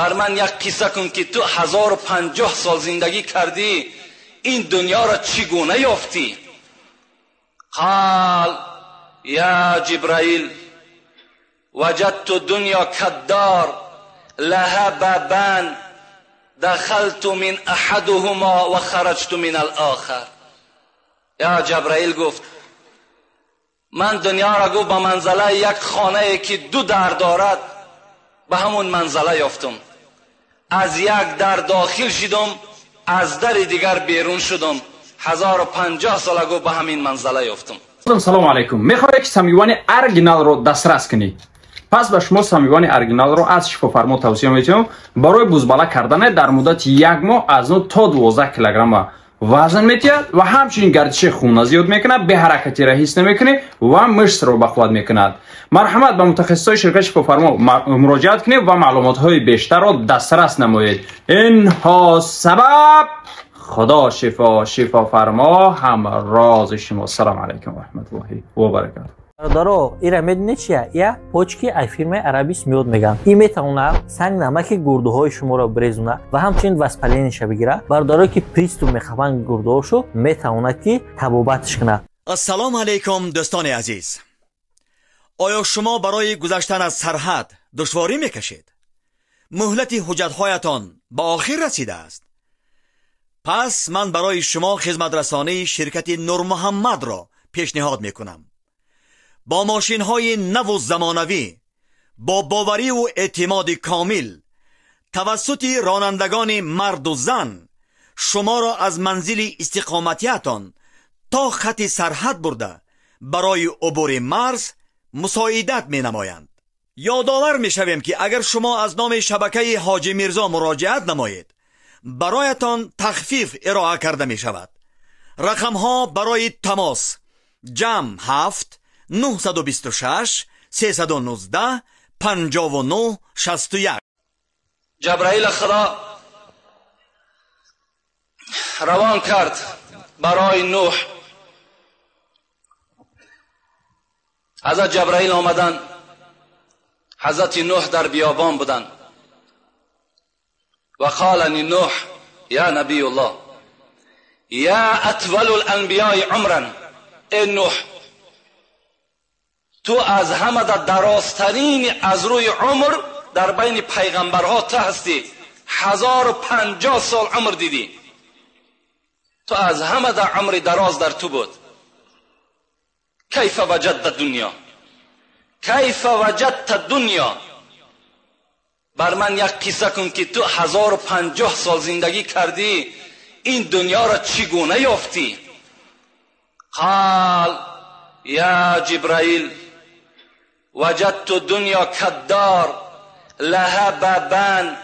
بر من یک قصه کن که تو 1050 سال زندگی کردی، این دنیا را چگونه یافتی؟ قال یا جبرائیل وجدت دنیا کدار لها بابان دخلت من احدهما و خرجت من الاخر. یا جبرائیل گفت من دنیا را گفت به منزله یک خانه که دو در دارد به همون منزله یافتم. از یک در داخل شدم، از در دیگر بیرون شدم. 1050 سال گفت به همین منزله یافتم. سلام علیکم. میخوای که سمیوان ارگینال رو دسترس کنی؟ پس به شما سمیوان ارگینال رو از شفافرما توصیه میتونم. برای بوزبالا کردن در مدت یک ماه از 9 تا 12 کیلوگرم وزن میتید و همچنین گردش خون زیاد میکنه، به حرکتی را حس نمیکنه و مشت رو بخواد میکند. مرحمت به متخصصای شرکت شفافرما مراجعت کنید و معلومات های بیشتر را دسترس نمایید. اینها سبب خدا شفا شفافرما هم راز شما. سلام علیکم و رحمت الله و برکاته. Бародаро, ира медонед чия? Я почки ай фирмаи Арабис Миёд мегӯянд. Ин метавонад санг намаки гурдуҳои шуморо бирезонад ва ҳамчунин воспаление ша бигирад. Бародарое ки приступ мехӯранд гурдуҳошо, метавонад ки табобатш кунад. Ассалому алайкум, дӯстони азиз. Оё шумо барои гузаштан аз сарҳад душворӣ мекашед? Муҳлати ҳуҷҷатҳоятон ба охир расидааст? Пас ман барои шумо хизматрасонии ширкати Нурмуҳаммадро пешниҳод мекунам. Бо мошинҳои наву замонавӣ, бо бовариву эътимоди комил, тавассути ронандагони марду зан шуморо аз манзили истиқоматиятон то хати сарҳад бурда барои убури марз мусоидат менамоянд. Ёдовар мешавем, ки агар шумо аз номи шабакаи Ҳоҷи Мирзо муроҷиат намоед, бароятон тахфиф ироа карда мешавад. Рақамҳо барои тамос: ҷамъ 7 926 319 59 61. جبرائیل خدا روان کرد برای نوح. حضرت جبرائیل آمدن، حضرت نوح در بیابان بودن. و قال نوح یا نبی الله یا اطول الانبیاء عمرا، ای نوح تو از همه در درازترین از روی عمر در بین پیغمبرها تو هستی. 1050 سال عمر دیدی، تو از همه در عمر دراز در تو بود. کیف وجدت دنیا، کیف وجدت دنیا. بر من یک قصه کن که تو 1050 سال زندگی کردی، این دنیا را چگونه یافتی؟ قال یا جبرائیل وجدت دنیا کدار لها بابان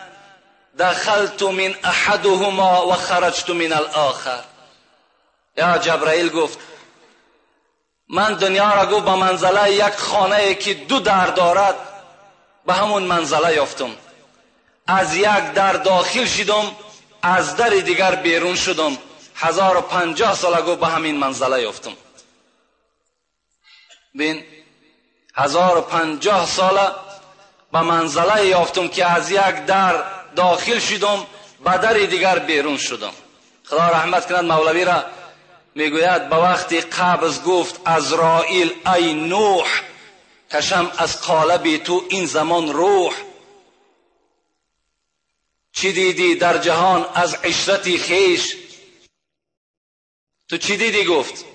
دخلت من احدهما و خرجت من الاخر. یا جبرائیل گفت من دنیا را گفت به منزله یک خانه که دو در دارد به همون منزله یافتم. از یک در داخل شدم، از در دیگر بیرون شدم. 1050 سال گفت به همین منزله یافتم. بین 1050 ساله به منزله یافتم که از یک در داخل شدم به در دیگر بیرون شدم. خدا رحمت کند مولوی را، میگوید به وقتی قبض گفت عزرائیل ای نوح کشم از قالب تو این زمان روح. چی دیدی در جهان از عشرتی خیش؟ تو چی دیدی؟ گفت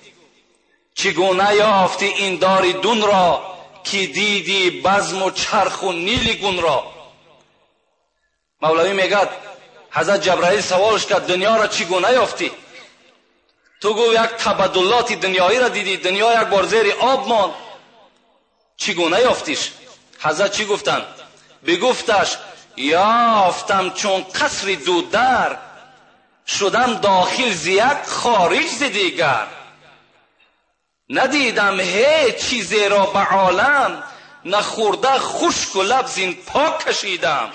چگونه یافتی این دار دون را که دیدی بزم و چرخ و نیل گون را؟ مولوی میگد حضرت جبرائیل سوالش کرد دنیا را چگونه یافتی؟ تو گو یک تبدلات دنیایی را دیدی، دنیا یک بار زیر آب ماند، چگونه یافتیش؟ حضرت چی گفتن؟ بگفتش یافتم چون قصر دو در، شدم داخل ز یک خارج ز دیگر. ندیدم هیچ چیزی را به عالم، نخورده خشک و لب زین پاک کشیدم.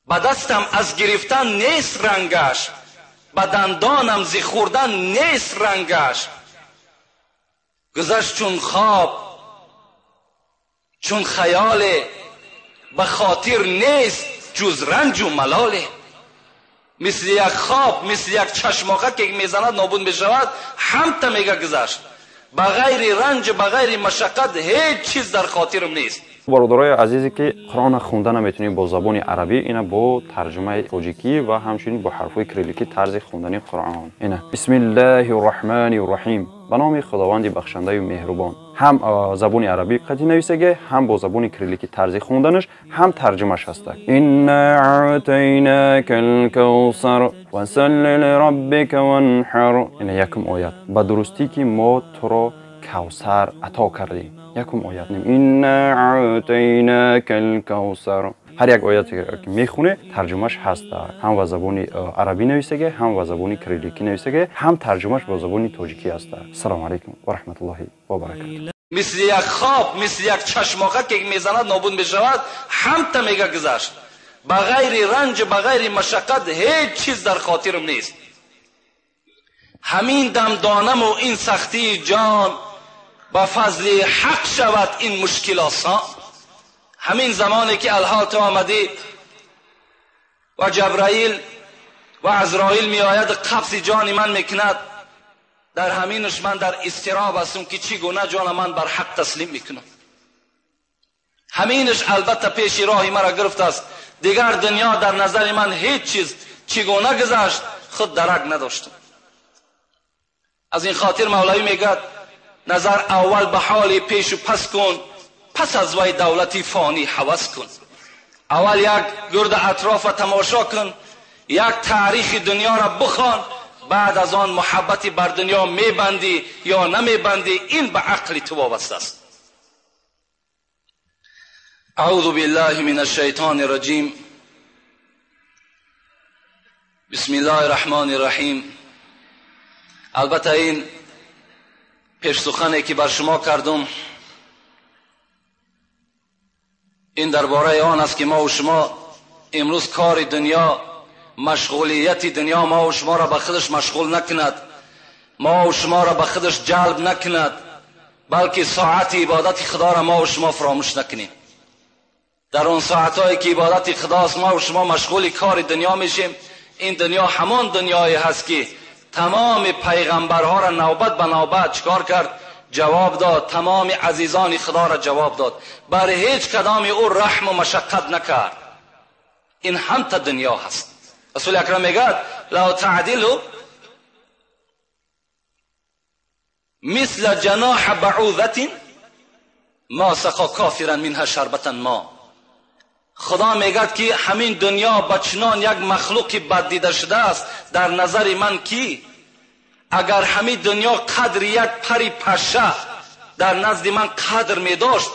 به دستم از گرفتن نیست رنگش، به دندانم ز خوردن نیست رنگش. گذشت چون خواب چون خیال، به خاطر نیست جز رنج و ملاله. مثل یک خواب، مثل یک چشماقه که میزند نابود میشود، همتا میگه گذشت. بغیر رنج، بغیر مشقت هیچ چیز در خاطرم نیست. Бародарои азизе, ки Қуръонро хонда наметунем бо забони арабӣ, ина бо тарҷумаи тоҷикӣ ва ҳамчунин бо ҳарфҳои кирилликӣ тарзи хондани Қуръон. Ина: Бисмиллаҳи рраҳмани рраҳим, ба номи Худованди бахшандаю меҳрубон. Ҳам забони арабӣ қатӣ нависаге, ҳам бо забони кирилликӣ тарзи хонданаш, ҳам тарҷумаш ҳаста. Инна аътайнака лкавсар фасалли лираббика ванҳар. Ина якум оят: ба дурустӣ, ки мо туро Кавсар ато кардем. Якум оят: инна аътайнака лкавсар. Ҳар як ояте ки мехоне, тарҷумаш ҳаст. Ҳам ба забони арабӣ нависаге, ҳам ба забони кирилликӣ нависаге, ҳам тарҷумаш бо забони тоҷикӣ ҳаст. Ассалому алайкум ва раҳматуллоҳи ва баракатуҳ. مثل یک خواب، مثل یک چشماقه که میزند نابود میشود، همتا میگه گذشت. بغیر رنج، بغیر مشقت هیچ چیز در خاطرم نیست. همین دم دانم و این سختی جان، با فضل حق شود این مشکل آسان. همین زمانی که الحال تو آمدی و جبرائیل و عزرائیل می آید، قبض جان من میکند، در همینش من در اضطراب هستم که چگونه جان من بر حق تسلیم میکنم. همینش البته پیش راه مرا گرفت است. دیگر دنیا در نظر من هیچ چیز، چگونه گذشت خود درک نداشتم. از این خاطر مولوی میگد: نظر اول به حال پیش و پس کن، پس از وی دولتی فانی هوس کن. اول یک گرد اطراف تماشا کن، یک تاریخ دنیا را بخوان، بعد از آن محبتی بر دنیا میبندی یا نمیبندی، این به عقل تو وابسته است. اعوذ بالله من الشیطان الرجیم، بسم الله الرحمن الرحیم. البته این پیش سخنی که بر شما کردم، این درباره آن است که ما و شما امروز کار دنیا، مشغولیت دنیا ما و شما را به خودش مشغول نکند، ما و شما را به خودش جلب نکند، بلکه ساعت عبادت خدا را ما و شما فراموش نکنیم. در اون ساعتهایی که عبادت خداست، ما و شما مشغول کار دنیا میشیم. این دنیا همان دنیایی هست که تمام پیغمبرها را نوبت به نوبت چکار کرد؟ جواب داد. تمام عزیزان خدا را جواب داد، بر هیچ کدام او رحم و مشقت نکرد. این هم تا دنیا هست. رسول اکرم میگد: لو تعدلوا مثل جناح بعوضة ما سقا کافرا منها شربة ما. خدا میگد که همین دنیا با چنان یک مخلوق بد دیده شده است در نظر من کی اگر همین دنیا قدر یک پری پشه در نزد من قدر می داشت،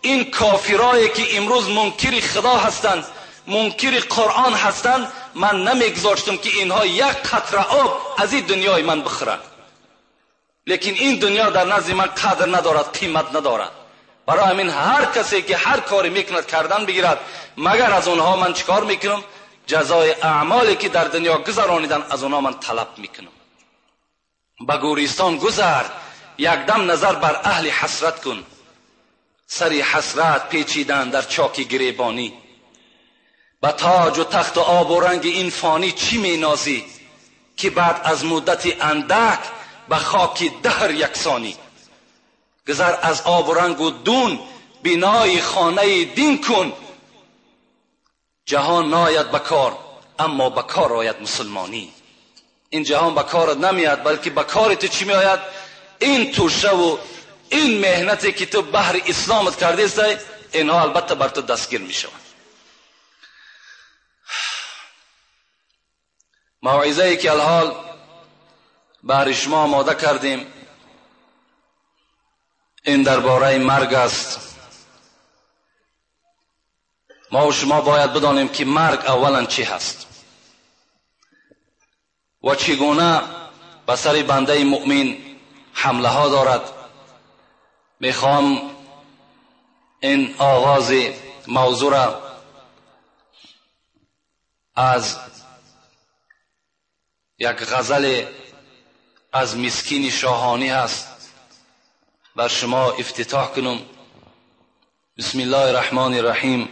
این کافرایی که امروز منکر خدا هستند، منکر قرآن هستند، من نمیگذاشتم که اینها یک قطره آب از این دنیای من بخورند. لیکن این دنیا در نزد من قدر ندارد، قیمت ندارد. برای همین هر کسی که هر کاری میکند کردن بگیرد، مگر از اونها من چیکار میکنم؟ جزای اعمالی که در دنیا گذرانیدن از اونها من طلب میکنم. به گورستان گذر، یک دم نظر بر اهل حسرت کن. سری حسرت پیچیدن در چاک گریبانی، به تاج و تخت و آب و رنگ این فانی چی مینازی که بعد از مدت اندک به خاک دهر یکسانی. گذر از آب و رنگ و دون، بینای خانه دین کن. جهان ناید به کار، اما به کار آید مسلمانی. این جهان به کارت نمیاد، بلکه به کار تو چی میآید؟ این توشه و این مهنتی که تو بهر اسلامت کرده است، اینها البته بر تو دستگیر میشوند. موعظه ای که الحال بهر شما آماده کردیم، این درباره مرگ است. ما و شما باید بدانیم که مرگ اولا چی هست و چگونه به سر بنده مؤمن حمله ها دارد. میخوام این آغاز موضوع را از یک غزل از مسکین شاهانی هست بر شما افتتاح کنم. بسم الله الرحمن الرحیم.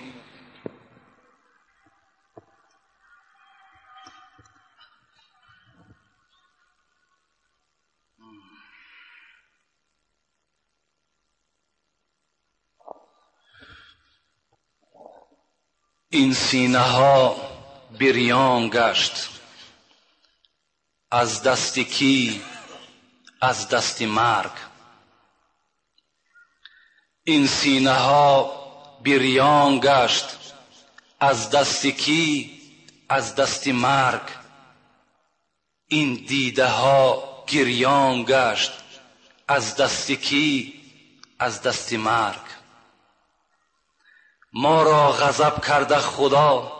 این سینه ها بریان گشت از دست کی؟ از دست مرگ. این سینه ها بریان گشت از دست کی؟ از دست مرگ. این دیده ها گریان گشت از دست کی؟ از دست مرگ. ما را غضب کرده خدا،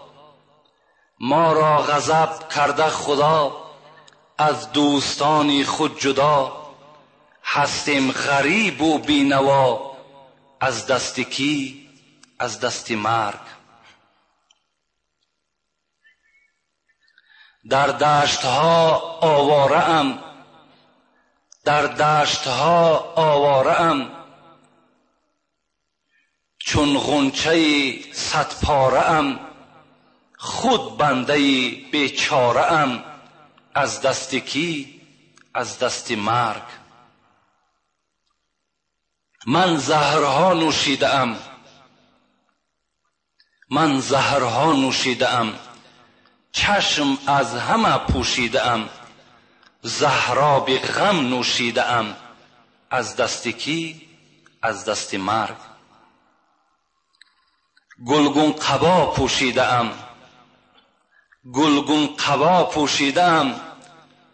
ما را غضب کرده خدا، از دوستانی خود جدا. هستیم غریب و بینوا از دست کی؟ از دست مرگ. در دشتها آواره ام، در دشتها آواره ام، چون غنچه صد پاره ام، خود بنده بیچاره ام، از دست کی؟ از دست مرگ. من زهرها نوشیده ام، من زهرها نوشیده ام، چشم از همه پوشیده ام، زهراب غم نوشیده ام، از دست کی؟ از دست مرگ. گلگون قبا پوشیده ام، گلگون قبا پوشیده ام،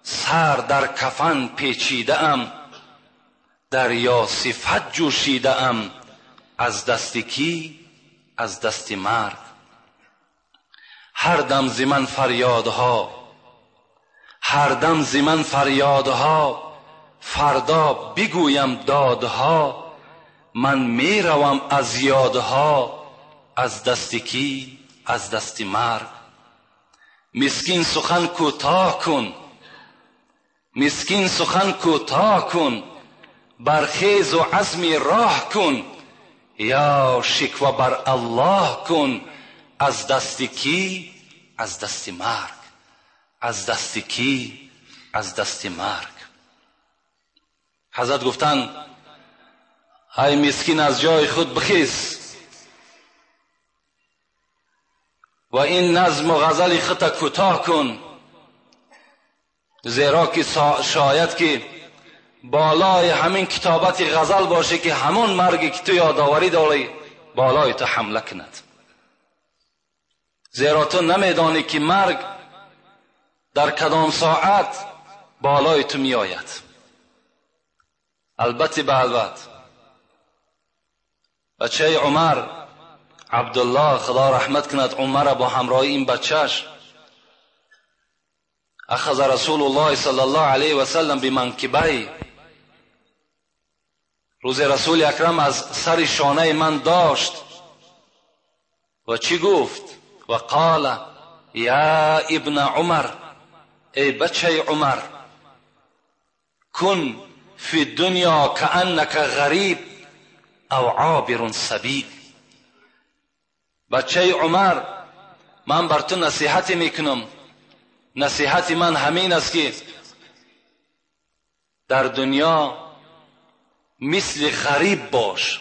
سر در کفن پیچیده ام، دریا صفت جوشیده ام، از دست کی؟ از دست مرگ. هر دم ز من فریادها، هر دم ز من فریادها، فردا بگویم دادها، من میروم از یادها، از دست کی؟ از دست مرگ. مسکین سخن کوتاه کن، مسکین سخن کوتاه کن، برخیز و عزم راه کن، یا شکوه بر الله کن، از دست کی؟ از دست مرگ. از دست کی؟ از دست مرگ. حضرت گفتن ای مسکین از جای خود بخیز و این نظم و غزل خود کوتاه کن، زیرا که شاید که بالای همین کتابت غزل باشه که همون مرگی که تو یادآوری داری بالای تو حمله کند، زیرا تو نمیدانی که مرگ در کدام ساعت بالای تو میآید. البته به البته بچه عمر عبدالله خدا رحمت کند عمر با همراهی این بچهش، اخذ رسول الله صلی الله علیه و سلم بمنکبی، روز رسول اکرم از سر شانه من داشت و چی گفت؟ و قال یا ابن عمر، ای بچه عمر، کن فی الدنیا کأنک غریب او عابر سبیل. بچه عمر، من بر تو نصیحت میکنم، نصیحت من همین است که در دنیا مثل غریب باش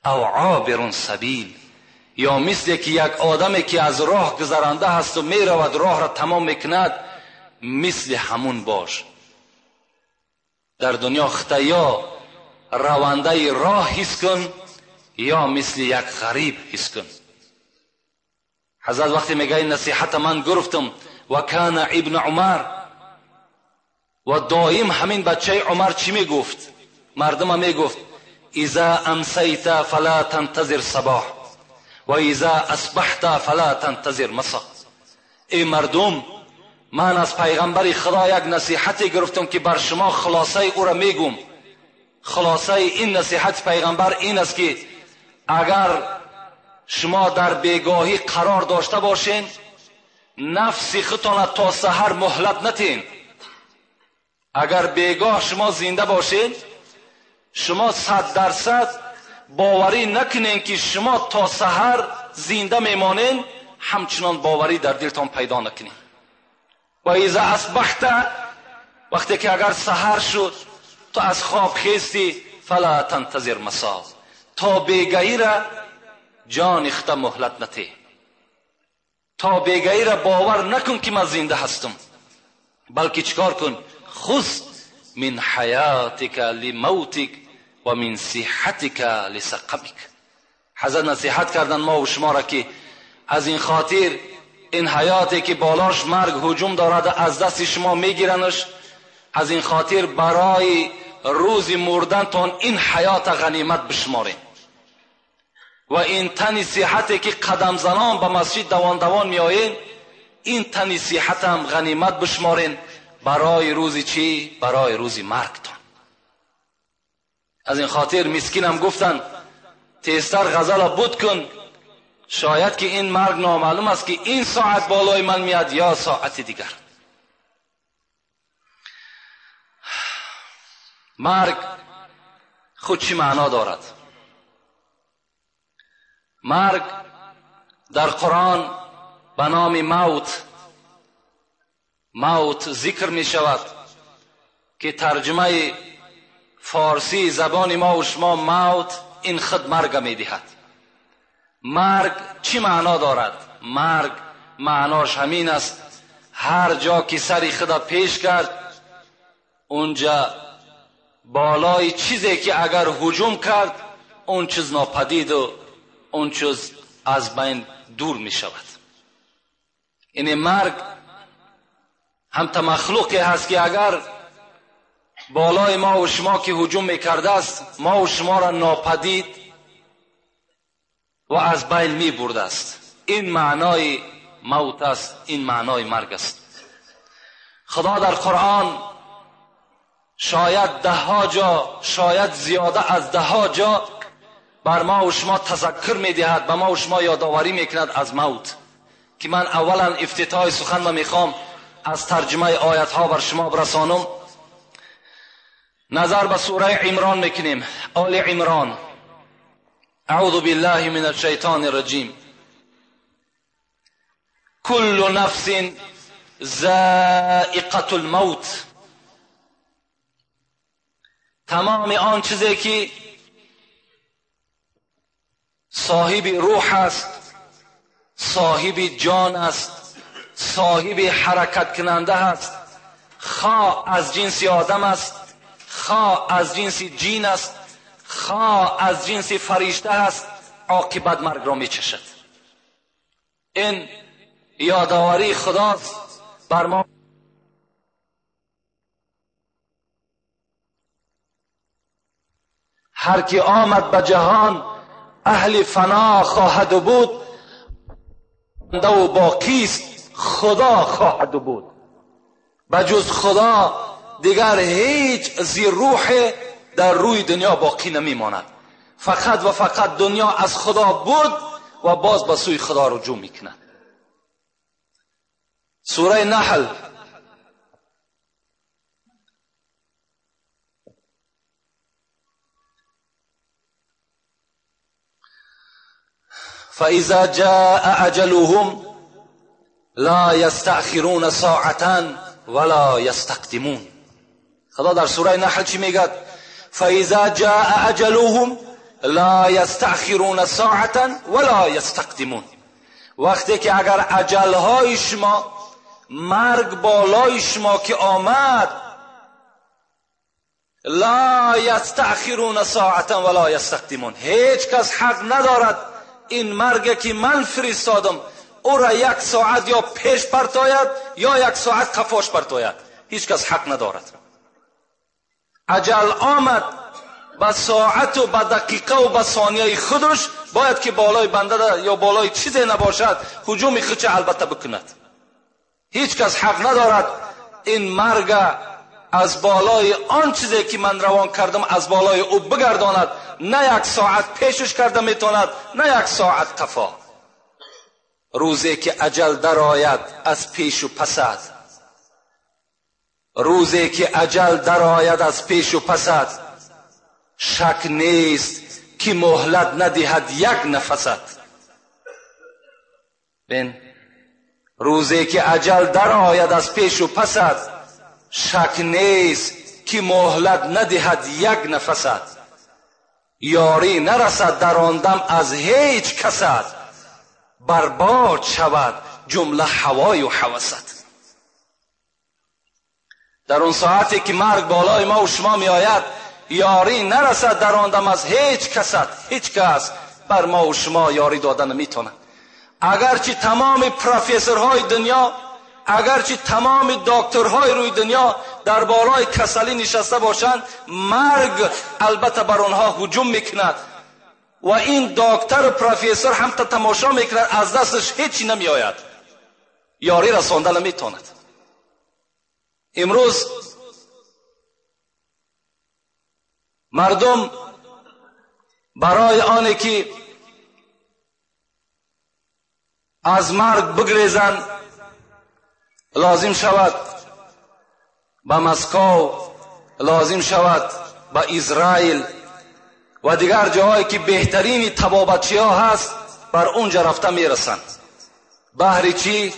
او عابر سبیل، یا مثل که یک آدمی که از راه گذرانده هست و میرود راه را تمام میکند، مثل همون باش. در دنیا خطا یا رونده راه حس کن یا مثل یک غریب حس کن. حضرت وقتی میگه این نصیحت من گرفتم و کان ابن عمر، و دائم همین بچه عمر چی میگفت؟ مردم میگفت اذا امسیت فلا تنتظر صباح و اذا اصبحت فلا تنتظر مساء. ای مردم، من از پیغمبر خدا یک نصیحتی گرفتم که بر شما خلاصه او را میگم. خلاصه این نصیحت پیغمبر این است که اگر شما در بیگاهی قرار داشته باشین، نفس خودتان تا سحر مهلت نتین. اگر بیگاه شما زنده باشین، شما 100% باوری نکنین که شما تا سحر زنده میمانین، همچنان باوری در دلتان پیدا نکنین. و اذا اصبحت، وقتی که اگر سحر شد تو از خواب خیستی، فلا تنتظر مساء، تا بیگاهی را جان خود مهلت نتی. تا بیگایی را باور نکن که من زنده هستم، بلکه چیکار کن؟ خذ من حیاتک لموتک و من صحتک لسقمک. حضرت نصیحت کردن ما و شما را که از این خاطر این حیاتی که بالاش مرگ هجوم دارد از دست شما میگیرنش، از این خاطر برای روز مردنتان این حیات غنیمت بشمارین و این تن صحتی که قدم زنان به مسجد دوان دوان میآیین، این تن صحت هم غنیمت بشمارین برای روز چی؟ برای روز مرگتان. از این خاطر مسکین هم گفتن تیزتر غزل بود کن، شاید که این مرگ نامعلوم است که این ساعت بالای من میاد یا ساعت دیگر. مرگ خود چی معنا دارد؟ مرگ در قرآن به نام موت، موت ذکر می شود که ترجمه فارسی زبان ما و شما موت این خود مرگ می دهد. مرگ چی معنا دارد؟ مرگ معناش همین است، هر جا که سری خدا پیش کرد اونجا بالای چیزی که اگر هجوم کرد اون چیز ناپدید و اون چیز از بین دور می شود. یعنی مرگ هم تا مخلوقی هست که اگر بالای ما و شما که هجوم میکرده است، ما و شما را ناپدید و از بین می برده است. این معنای موت است، این معنای مرگ است. خدا در قرآن شاید ده ها جا، شاید زیاده از ده ها جا بر ما و شما تذکر میدهد، به ما و شما یادآوری میکند از موت، که من اولا افتتاح سخن را میخوام از ترجمه آیت ها بر شما برسانم. نظر به سوره عمران میکنیم، آل عمران. اعوذ بالله من الشیطان الرجیم. کل نفس ذائقة الموت. تمام آن چیزی که صاحب روح است، صاحب جان است، صاحب حرکت کننده است، خواه از جنس آدم است، خواه از جنس جین است، خواه از جنس فرشته است، عاقبت مرگ را میچشد. این یادآوری خداست بر ما. هر کی آمد به جهان اهل فنا خواهد بود، بنده و باقی است خدا خواهد بود. بجز خدا دیگر هیچ زیر روح در روی دنیا باقی نمیماند. فقط و فقط دنیا از خدا بود و باز به سوی خدا رجوع میکند. سوره نحل فإذا جاء أجلهم لا يستأخرون ساعة ولا يستقدمون. خدا در سوره نحل چی میگه؟ فإذا جاء أجلهم لا يستأخرون ساعة ولا يستقدمون. وقتی که اگر اجلهای شما، مرگ بالای شما که آمد، لا یستأخرون ساعة ولا یستقدمون، هیچ کس حق ندارد این مرگ که من فرستادم او را یک ساعت یا پیش پرتاید یا یک ساعت قفاش پرتاید. هیچ کس حق ندارد. اجل آمد به ساعت و به دقیقه و به ثانیه خودش باید که بالای بنده یا بالای چیزی نباشد هجوم خودش البته بکند. هیچ کس حق ندارد این مرگ از بالای آن چیزی که من روان کردم از بالای او بگرداند. نه یک ساعت پیشش کرده میتواند، نه یک ساعت قفا. روزی که اجل درآید از پیش و پسد، روزی که اجل درآید از پیش و پسد، شک نیست که مهلت ندهد یک نفست. بین روزی که اجل درآید از پیش و پسد، شک نیست که مهلت ندهد یک نفست. یاری نرسد در آن دم از هیچ کست، برباد شود جمله هوای و حوست. در اون ساعتی که مرگ بالای ما و شما می آید، یاری نرسد در آن دم از هیچ کست. هیچ کس بر ما و شما یاری دادن نمیتونه. اگرچه تمام پروفسورهای دنیا، اگرچه تمام دکترهای روی دنیا در بالای کسلی نشسته باشند، مرگ البته بر آنها هجوم میکند و این دکتر و پروفسور هم تا تماشا میکند، از دستش هیچی نمیآید، یاری رسانده نمیتواند. امروز مردم برای آنی که از مرگ بگریزند لازم شود به مسکو، لازم شود به اسرائیل و دیگر جاهایی که بهترین طبابتچی ها هست، بر اونجا رفته میرسند. بهر چی؟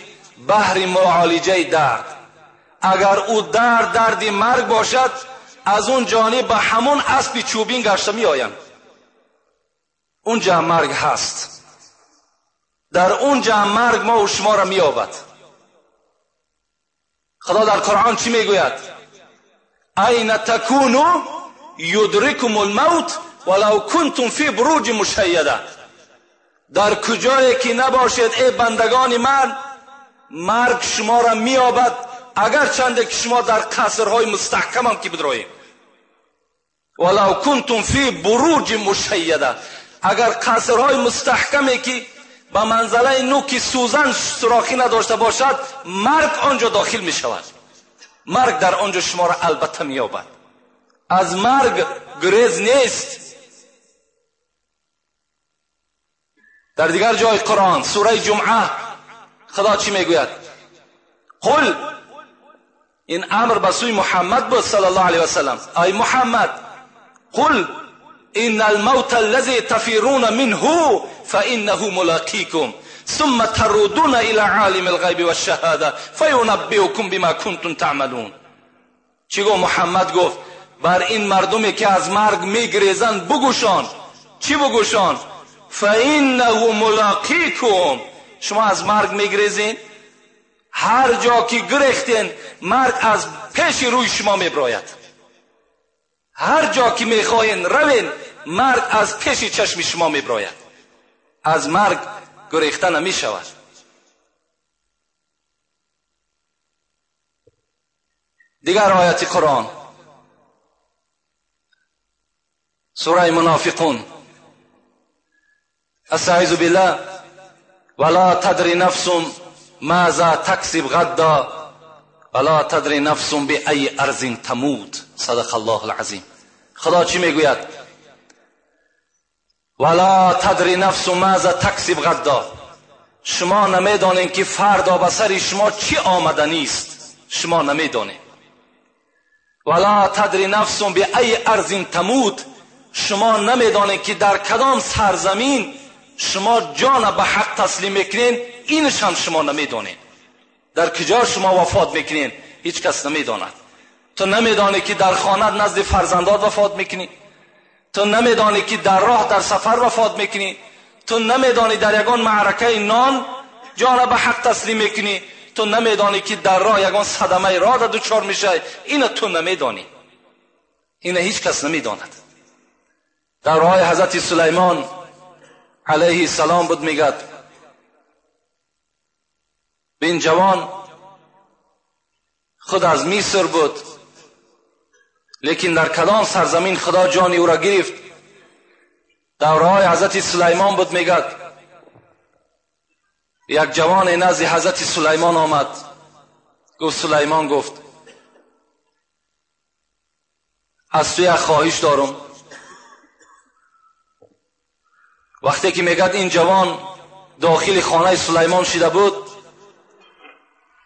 بهر معالجه درد. اگر او درد درد مرگ باشد، از اون جانب به همون اسب چوبین گشته می آیند. اونجا مرگ هست، در اونجا مرگ ما و شما را می یابد. خدا در قرآن چی میگوید؟ این تکونو یدرکم الموت ولو کنتم فی بروج مشیده. در کجایی که نباشید ای بندگان من، مرگ شما را مییابد، اگر چنده که شما در قصرهای مستحکم هم که بدروید. ولو کنتم فی بروج مشیده، اگر قصرهای مستحکمی که به منزله نوک سوزن سوراخی نداشته باشد، مرگ آنجا داخل می شود. مرگ در آنجا شما را البته می یابد. از مرگ گریز نیست. در دیگر جای قرآن، سوره جمعه، خدا چی میگوید؟ قل، این امر به سوی محمد بود صلی الله علیه و سلم، ای محمد، قل ان الموت الذي تفرون منه فانه ملاقيكم ثم تردون الى عالم الغیب والشهاده فینبئکم بما کنتم تعملون. چی گفت محمد؟ گفت بر این مردمی که از مرگ میگریزند بگوشان. چی بگوشان؟ فانه ملاقیکم. شما از مرگ میگریزین، هر جا که گریختین مرگ از پیش روی شما میبراید. هر جا که میخواین روین، مرگ از پیش چشم شما میبراید. از مرگ گریخته نمیشود. دیگر آیت قرآن، سوره منافقون، استعیذ بالله، ولا تدری نفس ماذا تکسب غدا ولا تدری نفس بأی ارض تموت. صدق الله العظیم. خدا چی میگوید؟ ولا تدری نفس ماذا تکسب غدا. شما نمیدانین که فردا به سر شما چی آمدنی است، شما نمیدانین. ولا تدری نفس بأی ارض تموت. شما نمیدانین که در کدام سرزمین شما جان به حق تسلیم میکنین، اینش هم شما نمیدانین. در کجا شما وفات میکنین هیچ کس نمیداند. تو نمیدانی که در خانه نزد فرزندات وفات میکنی، تو نمیدانی که در راه در سفر وفات میکنی، تو نمیدانی در یگان معرکه نان جان به حق تسلیم میکنی، تو نمیدانی که در راه یگان صدمه راه در دچار میشه، اینو تو نمیدانی، اینو هیچ کس نمیداند. در راه حضرت سلیمان علیه السلام بود، میگد این جوان خود از مصر بود، لیکن در کدام سرزمین خدا جان او را گرفت. در راه حضرت سلیمان بود، میگد یک جوان نزد حضرت سلیمان آمد. گفت سلیمان، گفت از تو یک خواهش دارم. وقتی که میگد این جوان داخل خانه سلیمان شده بود،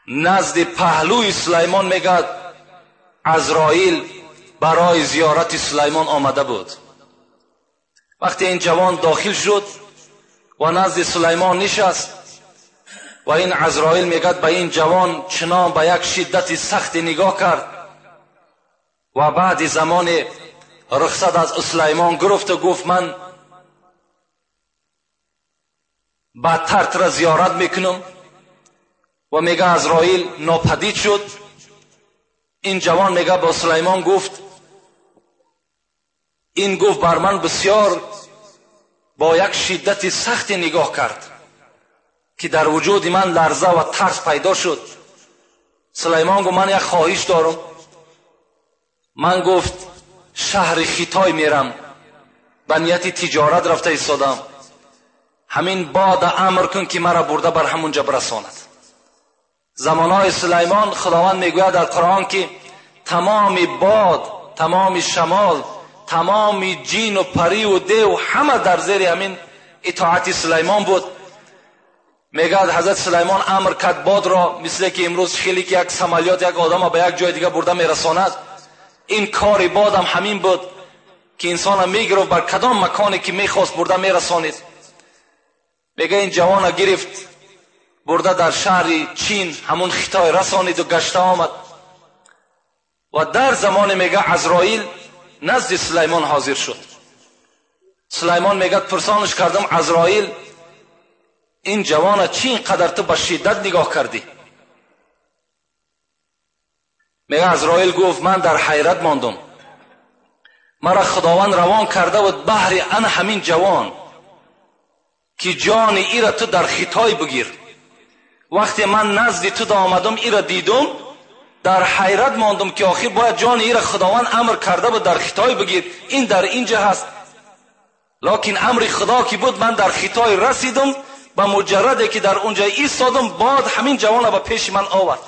نزد پهلوی سلیمان میگد عزرائیل برای زیارت سلیمان آمده بود. وقتی این جوان داخل شد و نزد سلیمان نشست و این عزرائیل میگد به این جوان چنان به یک شدت سخت نگاه کرد و بعد زمان رخصت از سلیمان گرفت و گفت من بدتر تو را زیارت میکنم. و میگه عزرائیل ناپدید شد. این جوان میگه با سلیمان گفت، این گفت بر من بسیار با یک شدت سخت نگاه کرد که در وجود من لرزه و ترس پیدا شد. سلیمان گفت من یک خواهش دارم، من گفت شهر خیتای میرم، به نیت تجارت رفته ایستادم، همین باد امر کن که مرا برده بر همونجا برساند. زمانهای سلیمان خداوند میگوید در قرآن که تمام باد، تمام شمال، تمام جین و پری و دیو همه در زیر همین اطاعت سلیمان بود. میگه حضرت سلیمان امر کرد باد را، مثل که امروز خیلی که یک سمالیات یک آدم به یک جای دیگه برده میرساند، این کار باد هم همین بود که انسان میگرفت بر کدام مکانی که میخواست برده میرسانید. میگه این جوان گرفت برده در شهر چین همون خطای رسانید و گشته آمد. و در زمان میگه عزرائیل نزد سلیمان حاضر شد. سلیمان میگه پرسانش کردم عزرائیل این جوان چی اینقدر تو به شدت نگاه کردی؟ میگه عزرائیل گفت من در حیرت ماندم، مرا خداوند روان کرده بود بهر ان همین جوان که جان ای را تو در خطای بگیر. وقتی من نزد تو آمدم ای را دیدم در حیرت ماندم که آخر باید جان ای را خداوند امر کرده بود در خطای بگیر، این در اینجا هست، لکن امر خدا که بود من در خطای رسیدم، به مجرده که در اونجا ایستادم باد همین جوان را به پیش من آورد،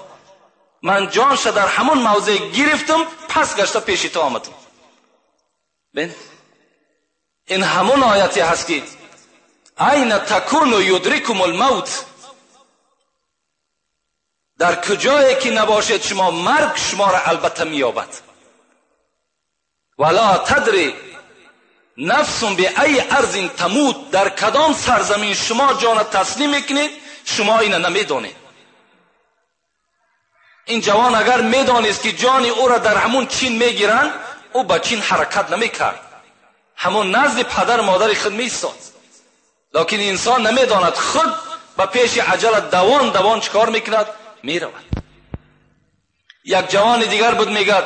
من جانش در همون موضع گرفتم، پس گشته پیش تو آمدم. بین این همون آیتی هست که این تکون یدرکم الموت، در کجایی که نباشید شما مرگ شما را البته مییابد. ولا تدری نفس به ای ارض تموت، در کدام سرزمین شما جان تسلیم میکنید شما اینو نمیدونید. این جوان اگر میدانست که جان او را در همون چین میگیرند، او به چین حرکت نمیکرد، همون نزد پدر مادر خود میایستاد. لکن انسان نمیداند، خود به پیش عجله دوان دوان چکار میکند؟ میرود. یک جوان دیگر بود میگد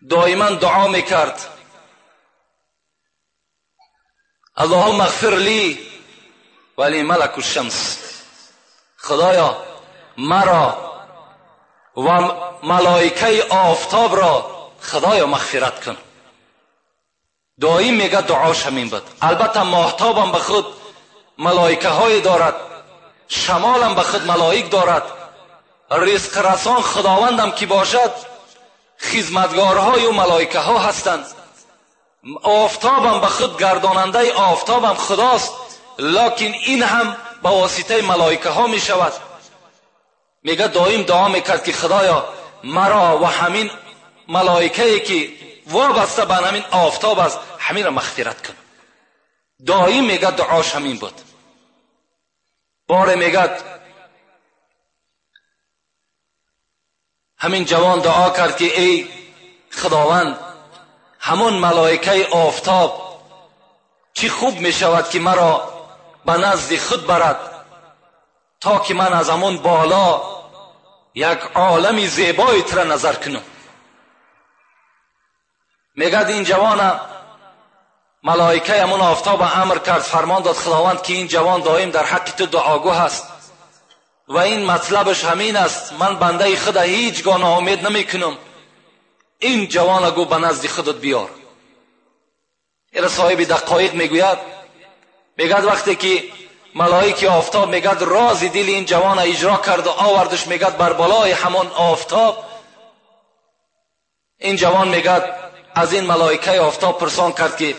دائما دعا میکرد اللهم اغفر لی ولی ملک الشمس، خدایا مرا و ملائکه آفتاب را خدایا مغفرت کن. دائم میگه دعاش همین بود. البته ماهتابم به خود ملائکه های دارد، شمالم به خود ملائک دارد، رزق رسان خداوندم که باشد خدمتگارهای و ملائکه ها هستند، آفتابم به خود گرداننده آفتابم خداست، لکن این هم به واسطه ملائکه ها می شود. میگه دائم دعا میکرد که خدایا مرا و همین ملائکه که وابسته به همین آفتاب است همین را مغفرت کن. دائم میگه دعاش همین بود. باره میگه همین جوان دعا کرد که ای خداوند همون ملائکه آفتاب چی خوب میشود که مرا به نزد خود برد تا که من از همون بالا یک عالم زیبایی تر نظر کنم. میگه این جوان ملائکه همون آفتاب امر کرد، فرمان داد خداوند که این جوان دائم در حق تو دعاگو هست و این مطلبش همین است، من بنده خود هیچگاه ناامید نمیکنم، این جوان گو به نزد خودت بیار. این صاحب دقایق میگوید، میگد وقتی که ملائکه آفتاب میگد راز دل این جوان اجرا کرد و آوردش، میگد بر بالای همان آفتاب، این جوان میگد از این ملائکه آفتاب پرسان کرد که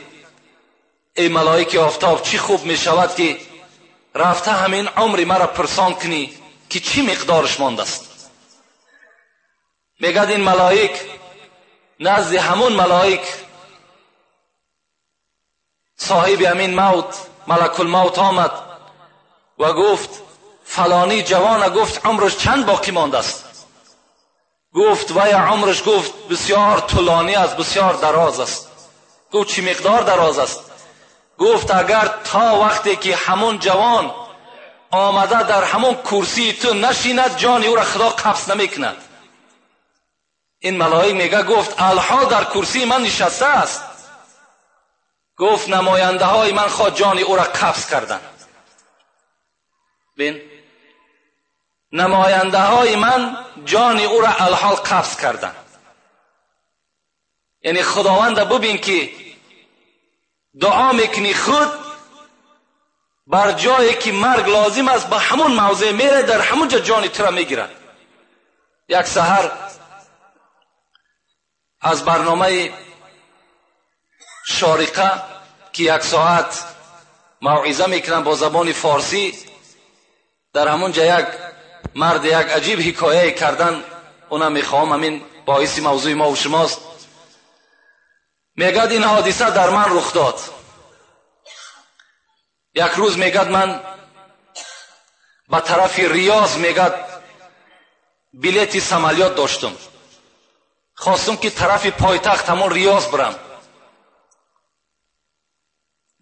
ای ملائکه آفتاب چی خوب میشود که رفته همین عمری مرا پرسان کنی که چی مقدارش مانده است. میگد این ملائک نزد همون ملائک صاحب همین موت ملک الموت آمد و گفت فلانی جوان گفت عمرش چند باقی مانده است؟ گفت وی عمرش گفت بسیار طولانی است، بسیار دراز است. گفت چی مقدار دراز است؟ گفت اگر تا وقتی که همون جوان آمده در همون کرسی تو نشیند، جان او را خدا قبض نمیکند. این ملائک میگه گفت الحال در کرسی من نشسته است. گفت نماینده های من خواه جان او را قبض کردن. بین، نماینده های من جان او را الحال قبض کردن. یعنی خداوند ببین که دعا میکنی خود بر جایی که مرگ لازم است به همون موضع میره، در همون جا جان تو را میگیرن. یک سحر از برنامه شارقه که یک ساعت موعظه میکنن با زبان فارسی، در همون جا یک مرد یک عجیب حکایه کردن، اونم میخوام همین باعث موضوع ما و شماست. میگد این حادثه در من رخ داد. یک روز میگد من به طرف ریاض میگد بلیت سمالیات داشتم، خواستم که طرف پایتخت همون ریاض برم.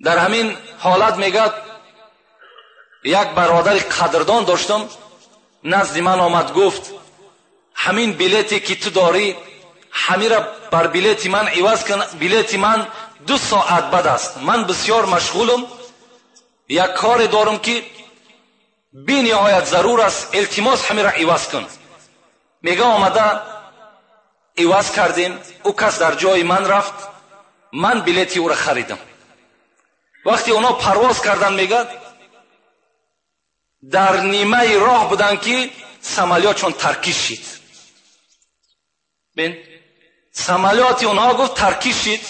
در همین حالت میگد یک برادر قدردان داشتم، نزد من آمد گفت همین بلیتی که تو داری همین را بر بلیت من عوض کن، بلیت من 2 ساعت بعد است، من بسیار مشغولم، یک کار دارم که بی نهایت ضرور است، التماس همین را عوض کن. میگه آمده عوض کردیم، او کس در جای من رفت، من بلیتی او را خریدم. وقتی اونا پرواز کردن میگه در نیمه راه بودن که سمالیاتشون ترکیش شد. بین، سمالیات اونها گفت ترکیش شد،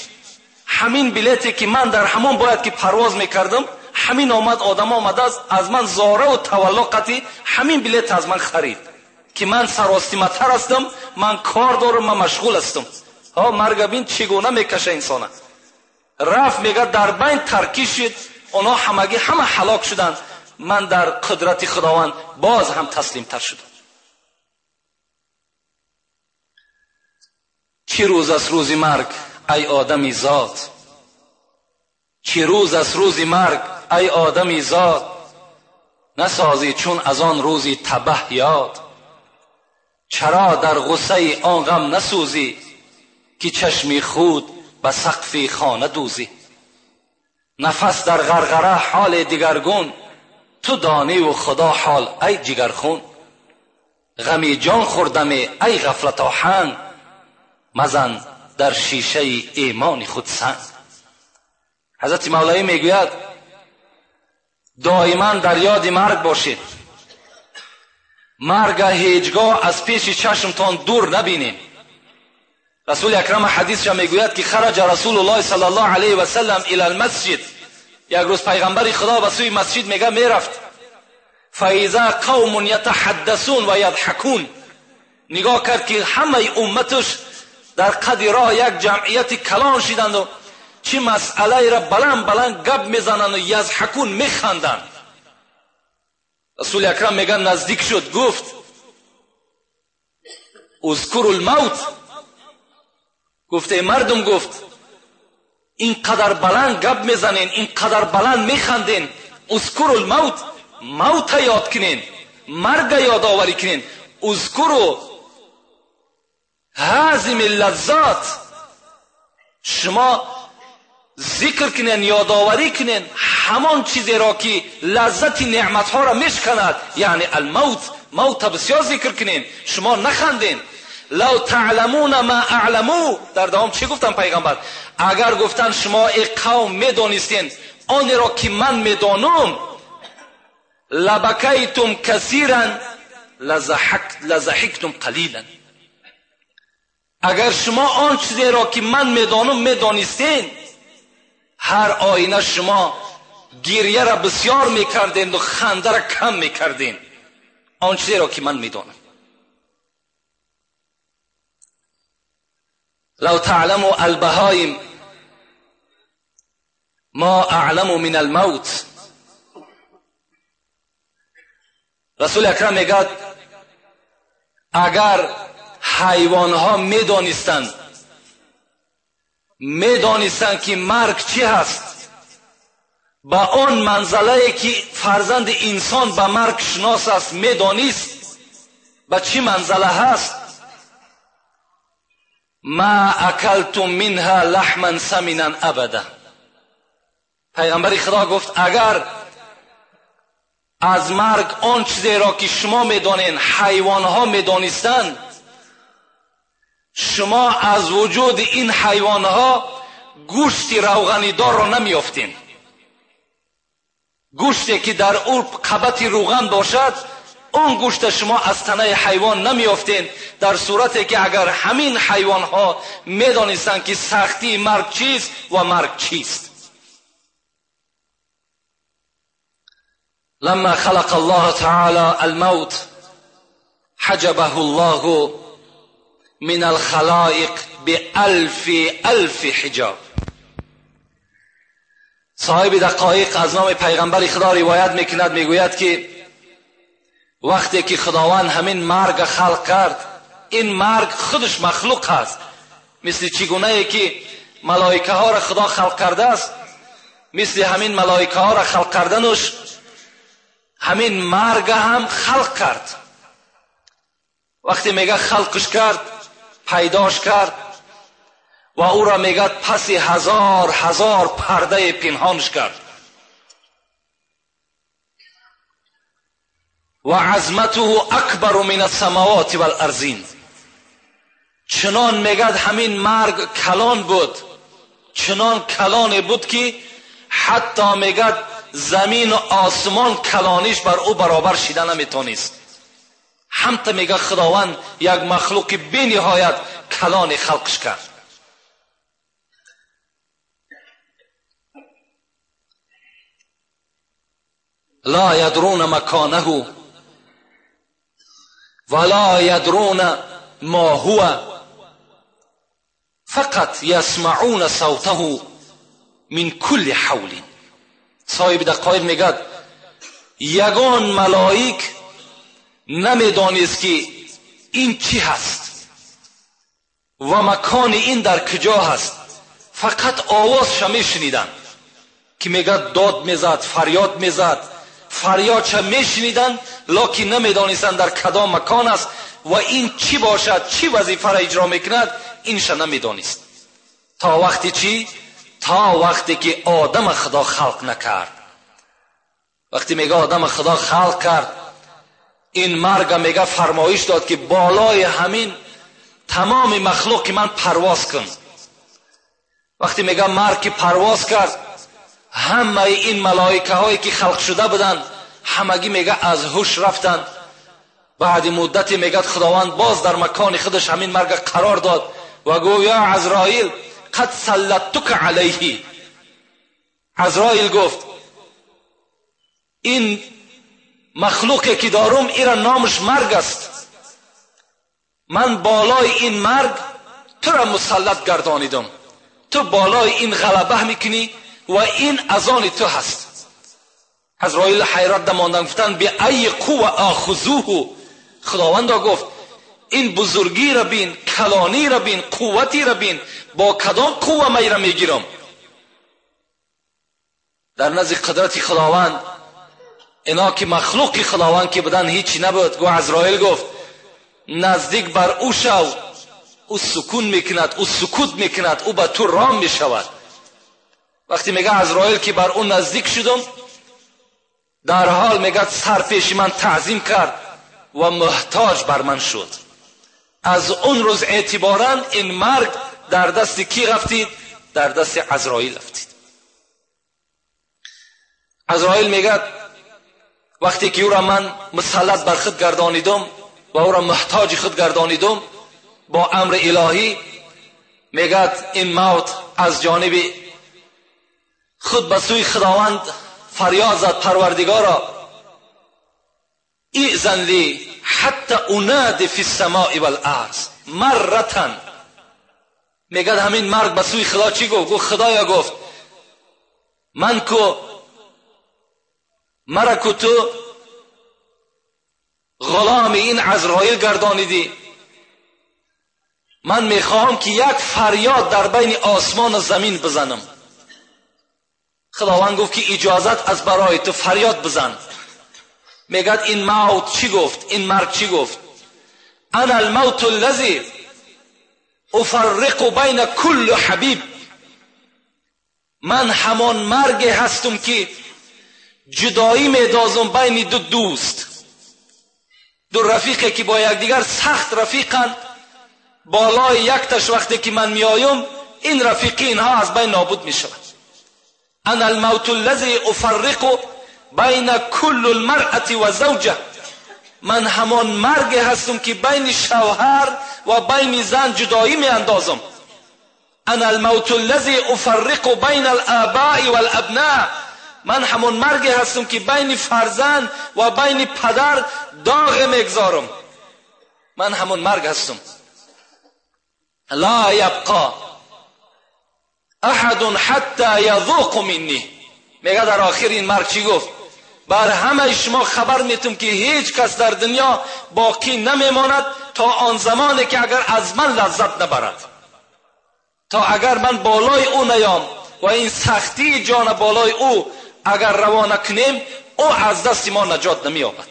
همین بلیتی که من در همون باید که پرواز میکردم، همین آمد آدم آمده از من زاره و تولا قطعی همین بلیت از من خرید که من سراستیمتر هستم، من کار دارم، من مشغول هستم. ها مرگ بین چگونه میکشه انسانه. رفت میگه در بین ترکیش شد، اونا همگی همه هلاک شدند، من در قدرت خداوند باز هم تسلیم تر شدم. چی روز از روز مرگ ای آدمی زاد، چی روز از روز مرگ ای آدمی زاد، نسازی چون از آن روزی تبه یاد. چرا در غصه آن غم نسوزی که چشمی خود به سقف خانه دوزی. نفس در غرغره حال دیگرگون، تو دانی و خدا حال ای جگرخون. غمی جان خوردم ای غفلت آهن، مزن در شیشه ایمان خود سنگ. حضرت مولوی میگوید دائما در یاد مرگ باشید، مرگ هیچگاه از پیش چشمتان دور نبینید. رسول اکرم حدیثش میگوید که خرج رسول الله صلی الله علیه و سلم الی المسجد، یک روز پیغمبر خدا به سوی مسجد میگه میرفت، فاذا قوم یتحدثون و یضحکون، نگاه کرد که همه امتش در قد راه یک جمعیت کلان شدند و چه مسئله را بلند بلند گپ میزنند و یضحکون میخندند. رسول اکرم میگه نزدیک شد گفت اذکروا الموت، گفت ای مردم، گفت اینقدر بلند گپ میزنین، اینقدر بلند میخندین، اذکروا الموت، موت یاد کنین، مرگ یاد آوری کنین، اذکروا هازم اللذات، شما ذکر کنین، یادآوری کنین همان چیزی را که لذت نعمتها را میشکند، یعنی الموت، موت بسیار ذکر کنین، شما نخندین. لو تعلمون ما اعلمو، در دوام چی گفتن پیغمبر؟ اگر گفتن شما ای قوم میدانستین آن را که من میدانم، لبکیتم کثیرا لضحکتم قلیلا، اگر شما آن چیزی را که من میدانم میدانستین، هر آینه شما گریه را بسیار میکردین و خنده را کم میکردین، آن چیزی را که من میدانم. لو تعلموا البهایم ما اعلم من الموت، رسول اکرم میگه اگر حیوانها میدانستند که مرگ چی هست، به آن منزله که فرزند انسان به مرگ شناس است میدانست به چی منزله هست، ما اکلتم منها لحما سمینا ابدا. پیغمبر خدا گفت اگر از مرگ آن چیزی را که شما میدانین حیوانها میدانستند، شما از وجود این حیوانها گوشت روغنی دار را نمیافتین. گوشتی که در او قبط روغن باشد اون گوشت شما از تنه حیوان نمیافتین، در صورتی که اگر همین حیوانها میدانستند که سختی مرگ چیست و مرگ چیست. لما خلق الله تعالى الموت حجبه الله من الخلائق بألف ألف حجاب. صاحب دقایق از نام پیغمبر خدا روایت میکند، میگوید که وقتی که خداوند همین مرگ خلق کرد، این مرگ خودش مخلوق است، مثل چگونه ای که ملائکه ها را خدا خلق کرده است، مثل همین ملائکه ها را خلق کردنش همین مرگ هم خلق کرد. وقتی میگه خلقش کرد، پیداش کرد و او را میگه پس هزار هزار پرده پنهانش کرد. و عظمته اکبر من السماوات والارضین. چنان میگه همین مرگ کلان بود، چنان کلان بود که حتی میگه زمین و آسمان کلانیش بر او برابر شیده نمیتونست. همتا میگه خداوند یک مخلوق بی نهایت کلان خلقش کرد. لا یدرون مکانه ولا یدرون ما هو فقط یسمعون صوته من کل حول. صاحب دقایق میگه یگان ملائک نمیدانست که این چی هست و مکان این در کجا هست، فقط آوازش میشنیدن که میگه داد میزد، فریاد میزد، فریادش میشنیدن، لکن نمیدانستند در کدام مکان است و این چی باشد، چی وظیفه را اجرا میکند، اینش نمیدانست. تا وقتی چی؟ تا وقتی که آدم خدا خلق نکرد. وقتی میگه آدم خدا خلق کرد، این مرگ میگه فرمایش داد که بالای همین تمام مخلوق من پرواز کن. وقتی میگه مرگ که پرواز کرد، همه این ملائکه هایی که خلق شده بودن همگی میگه از هوش رفتن. بعد مدتی میگه خداوند باز در مکان خودش همین مرگ قرار داد و گفت یا عزرائیل قد سلطتک علیه. عزرائیل گفت این مخلوقی که دارم ایرا نامش مرگ است، من بالای این مرگ تو را مسلط گردانیدم، تو بالای این غلبه میکنی و این از آن تو هست. عزرائیل حیرت ماندن، گفتن به ای قوه آخذوه. خداوند گفت این بزرگی را بین، کلانی را بین، قوتی را بین، با کدام قوه من را میگیرم؟ در نزد قدرت خداوند اینا که مخلوق خداوند که بودن هیچی نبود. گو عزرائیل گفت نزدیک بر او شو، او سکون میکند، او سکوت میکند، او به تو رام میشود. وقتی میگه عزرائیل که بر او نزدیک شدم، در حال میگه سر پیش من تعظیم کرد و محتاج بر من شد. از اون روز اعتبارا این مرگ در دست کی رفتید؟ در دست عزرائیل رفتید. عزرائیل میگه وقتی که او را من مسلط بر خود گردانیدم و او را محتاج خود گردانیدم با امر الهی، میگه این موت از جانب خود به سوی خداوند فریاد زد، پروردگارا ایذن لی حتی انادی فی السماء والارض مرة. میگه همین مرگ به سوی خدا چی گفت؟ گفت خدایا، گفت من کو مرا کو تو غلام این عزرائیل گردانیدی، من میخواهم که یک فریاد در بین آسمان و زمین بزنم. خداوند گفت که اجازت از برای تو، فریاد بزن. میگد این موت چی گفت؟ این مرگ چی گفت؟ انا الموت الذی افرق بین کل حبیب. من همان مرگ هستم که جدایی میدازم بین دو دوست، دو رفیقی که با یکدیگر سخت رفیقند. بالای یک تش وقتی که من میایم این رفیقی اینها از بین نابود میشود. انا الموت الذی افرق بین کل المرأة و زوجه. من همان مرگ هستم که بین شوهر و بین زن جدایی می اندازم. انا الموت الذی افرق بین الآباء والابناء. من همان مرگ هستم که بین فرزند و بین پدر داغ میگذارم. من همان مرگ هستم. لا یبقا احد حتی یذوق منی. میگه در آخر این مرگ چی گفت؟ بر همه شما خبر میتم که هیچ کس در دنیا باقی نمیماند تا آن زمانی که اگر از من لذت نبرد، تا اگر من بالای او نیام و این سختی جان بالای او اگر روانه کنیم، او از دست ما نجات نمییابد.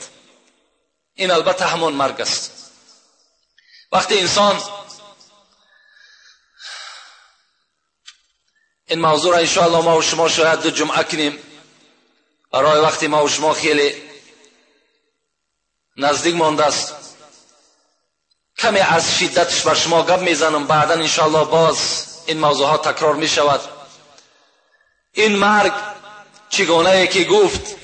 این البته همان مرگ است. وقتی انسان این موضوع را انشاءالله ما و شما شاید دو جمعه کنیم، برای وقتی ما و شما خیلی نزدیک مانده است، کمی از شدتش بر شما گپ میزنم، بعدا انشاءالله باز این موضوع ها تکرار می شود. این مرگ چگونه که گفت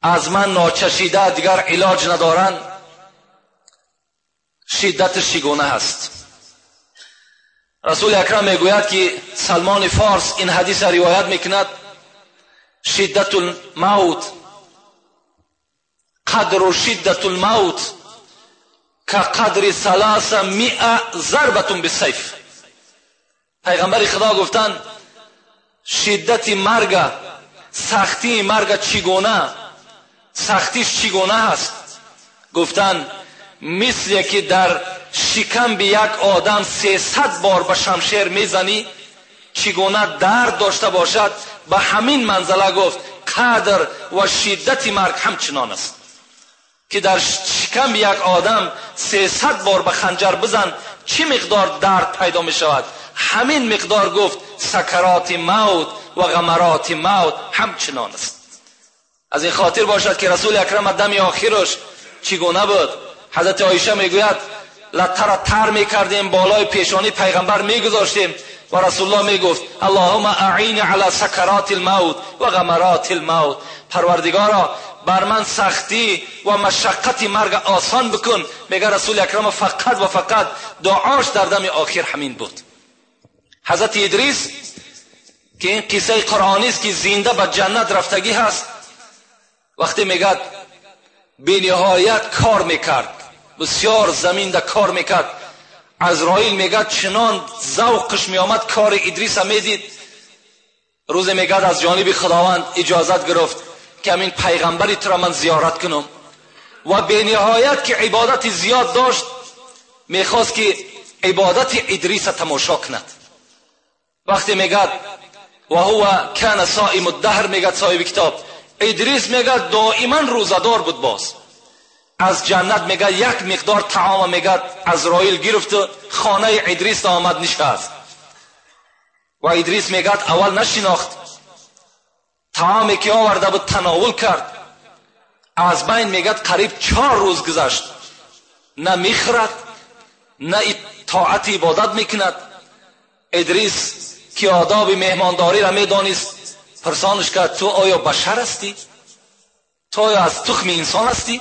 از من ناچشیده دیگر علاج ندارن، شدتش چگونه هست؟ رسول اکرم میگوید که سلمان فارس این حدیث را روایت میکند: شدت الموت قدر شدت الموت که قدر 300 ضربة بالسیف. پیغمبر خدا گفتند شدت مرگ، سختی مرگ چگونه، سختیش چگونه هست؟ گفتند مثل که در شکم به یک آدم 300 بار به شمشیر میزنی چگونه درد داشته باشد، به همین منزله گفت قدر و شدت مرگ همچنان است که در شکم یک آدم 300 بار به خنجر بزن چی مقدار درد پیدا می شود، همین مقدار گفت سکرات موت و غمرات موت همچنان است. از این خاطر باشد که رسول اکرم دم آخرش چگونه بود؟ حضرت عایشه میگوید لطه تر میکردیم بالای پیشانی پیغمبر میگذاشتیم و رسول الله میگفت اللهم اعین علی سکرات الموت و غمرات الموت. پروردگارا بر من سختی و مشقت مرگ آسان بکن. میگه رسول اکرم فقط و فقط دعاش در دم آخر همین بود. حضرت ادریس که این قصه قرآنی است که زنده به جنت رفتگی هست، وقتی میگه بی نهایت کار میکرد، بسیار زمین ده کار میکرد، عزرائیل میگه چنان ذوقش میآمد کار ادریس میدید. روز میگه از جانب خداوند اجازت گرفت که همین پیغمبری تو را من زیارت کنم و به نهایت که عبادت زیاد داشت میخواست که عبادت ادریس تماشا کند. وقتی میگه و هو کان صائم الدهر، میگه صاحب کتاب ادریس میگه دائما روزه‌دار بود. باز از جنت میگه یک مقدار طعام میگه عزرائیل گرفت و خانه ادریس آمد نشست و ادریس میگه اول نشناخت، طعامی که آورده بود تناول کرد. از بین میگه قریب 4 روز گذشت، نه میخورد نه طاعت عبادت میکند. ادریس که آداب مهمانداری را میدانست پرسانش کرد تو آیا بشر هستی؟ تو آیا از تخم انسان هستی؟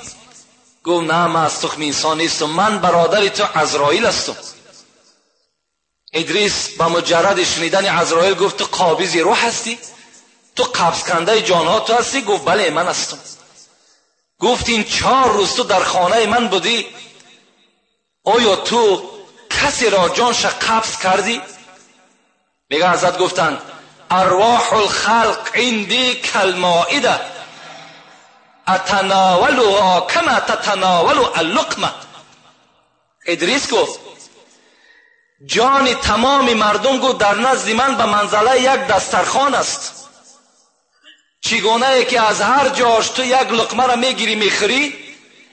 گفت نه، من از تخم انسان نیستم، من برادر تو عزرائیل هستم. ادریس به مجرد شنیدن عزرائیل گفت تو قابض روح هستی؟ تو قبض کنده جانها تو هستی؟ گفت بله من هستم. گفت این 4 روز تو در خانه من بودی، آیا تو کسی را جانش قبض کردی؟ میگه حضرت گفتند ارواح الخلق عندی کالمائده اتناولها کما تتناول اللقمه. ادریس گفت جان تمام مردم گفت در نزد من به منزله یک دسترخوان است. چگونه ای که از هر جاش تو یک لقمه را میگیری میخوری،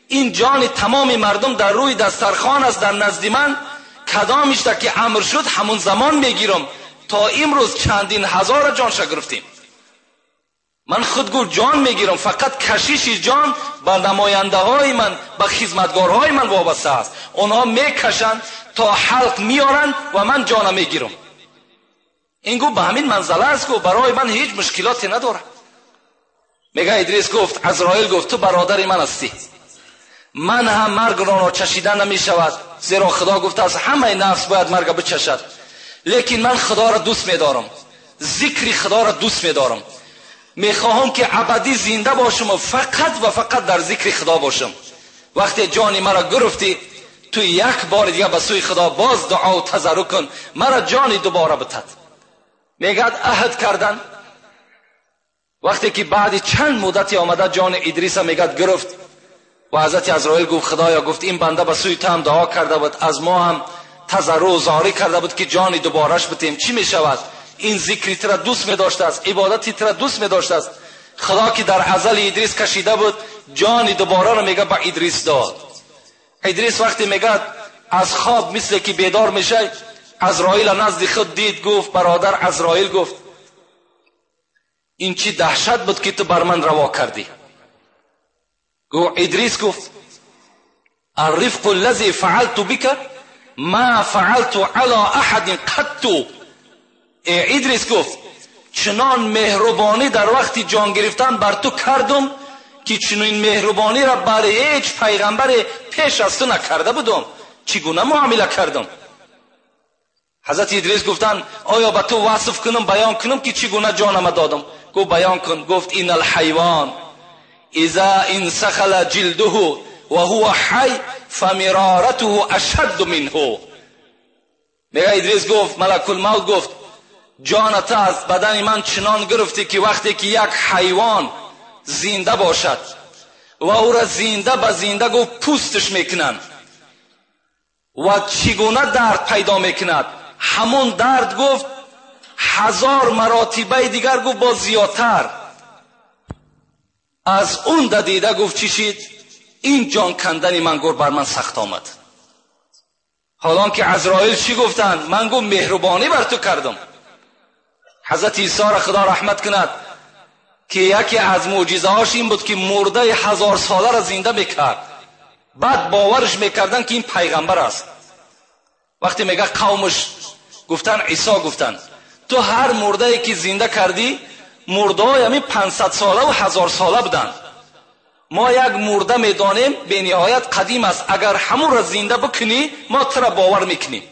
این جان تمام مردم در روی دسترخوان است در نزد من. کدامش تا که امر شد همون زمان میگیرم. تا امروز چندین هزار جانش گرفتیم. من خود گفت جان میگیرم، فقط کشش جان به نماینده های من، به خدمتگارهای من وابسته است. اونها میکشند تا حلق میارن و من جانم میگیرم. این گفت به همین منزله است، گفت برای من هیچ مشکلاتی نداره. میگه ادریس گفت، عزرائیل گفت تو برادر من هستی، من هم مرگ را چشیدن نمیشود، زیرا خدا گفته از همه نفس باید مرگ بچشد، لیکن من خدا را دوست میدارم، ذکر خدا را دوست میدارم، میخواهم که ابدی زنده باشم و فقط و فقط در ذکر خدا باشم. وقتی جان مرا گرفتی تو یک بار دیگه به سوی خدا باز دعا و تضرع کن، مرا جانی دوباره بتد. میگد عهد کردن. وقتی که بعد چند مدتی آمده جان ادریس میگد گرفت و حضرت عزرائیل گفت خدایا، گفت این بنده به سوی تو هم دعا کرده بود، از ما هم تضرع و زاری کرده بود که جانی دوبارهش بتیم، چی میشود؟ این ذکری ترا دوست می داشته است، عبادتی ترا دوست می داشته است. خدا که در ازل ادریس کشیده بود جانی دوباره رو میگه به ادریس داد. ادریس وقتی میگه از خواب مثل که بیدار میشه، عزرائیل نزد خود دید، گفت برادر عزرائیل، گفت این چی دهشت بود که تو بر من روا کردی؟ گفت ادریس گفت الرفق الذي فعلت بك ما فعلت على احد قط. ادریس گفت چنان مهربانی در وقتی جان گرفتن بر تو کردم که چنین مهربانی را بر هیچ پیغمبر پیش از تو نکرده بودم، چگونه معامله کردم؟ حضرت ادریس گفتن آیا به تو وصف کنم، بیان کنم که چگونه جانم دادم؟ گفت بیان کن. گفت این الحیوان اذا انسخل جلده و هو حی فمرارته اشد منه. میگه ادریس گفت، ملک الموت گفت جانت از بدن من چنان گرفتی که وقتی که یک حیوان زنده باشد و او را زنده به زنده گفت پوستش میکنند و چگونه درد پیدا میکند، همون درد گفت 1000 مراتبه دیگر گفت با زیادتر از اون دیده. گفت چی شد؟ این جان کندن من گفت بر من سخت آمد. حالان که عزرائیل چی گفتن؟ من گفت مهربانی بر تو کردم. حضرت عیسی را خدا رحمت کند که یکی از معجزه هاش این بود که مرده 1000 ساله را زنده میکرد. بعد باورش میکردن که این پیغمبر است. وقتی میگه قومش گفتن عیسی گفتن تو هر مرده ای که زنده کردی مرده های همین 500 ساله و 1000 ساله بودن، ما یک مرده میدانیم به نهایت قدیم است، اگر همون را زنده بکنی ما تو را باور میکنیم.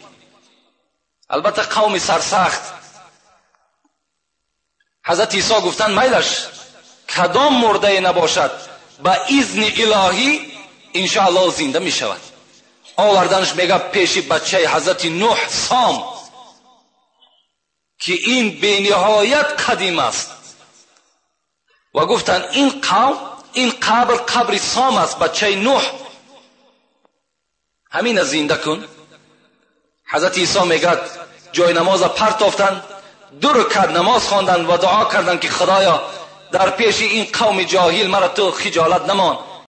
البته قوم سرسخت. حضرت عیسی گفتن میلش کدام مرده نباشد به اذن الهی انشاءالله زنده میشود. آوردنش میگه پیش بچه حضرت نوح سام که این به نهایت قدیم است و گفتن این قوم، این قبر قبر سام است، بچه نوح، همین زنده کن. حضرت عیسی میگه جای نماز پرتافتن، 2 رکعت نماز خواندن و دعا کردن که خدایا در پیش این قوم جاهل مرا تو خجالت نمان،